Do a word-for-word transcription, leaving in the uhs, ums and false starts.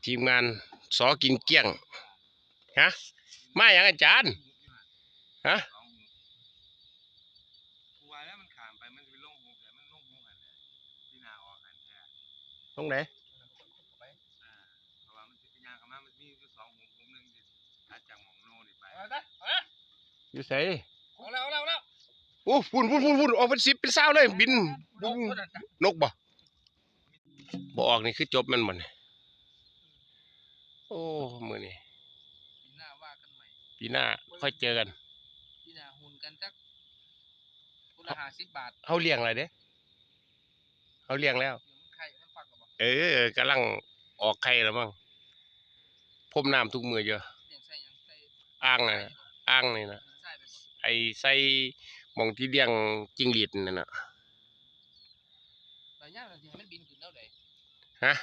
ทีมงานสอกินเกลี้ยง ฮะ มาอย่างอาจารย์ ฮะ กูว่าแล้วมันขามไปมันจะไปลงหุบแต่มันลงหุบหันแหละที่นาออกหันแท้ ตรงไหน อ่าเพราะว่ามันจะย่างเข้ามามันมีอยู่สองหุบหุบหนึ่งที่ตัดจากหม่องโน่นี่ไป อยู่ไส เอาแล้วเอาแล้วเอาแล้ว โอ้ พุ่นพุ่นพุ่นพุ่นออกเป็นสิบเป็นซาวเลย บิน นกตัวนั้นจ้ะ นกบ่ บ่ออกนี่คือจบแม่นบ่นี่ โอ้ มื้อนี้ ปีหน้าว่ากันใหม่ ปีหน้าค่อยเจอกัน ปีหน้าหุ่นกันจักคนละห้าสิบบาท เฮาเลี้ยงแล้วเด้ เฮาเลี้ยงแล้ว เดี๋ยวมันไข่มันฟักหรอบ่ เออ กำลังออกไข่แล้วมั้ง พ่นน้ำทุกมื้ออยู่ เลี้ยงใส่หยังใส่ อ่างน่ะ อ่างนี่นะ ใส่ไปบ่ ไอ้ใส่หม่องที่เลี้ยงจิ้งหรีดนั่นน่ะ แต่ย่างสิให้มันบินขึ้นแล้วได๋ ฮะ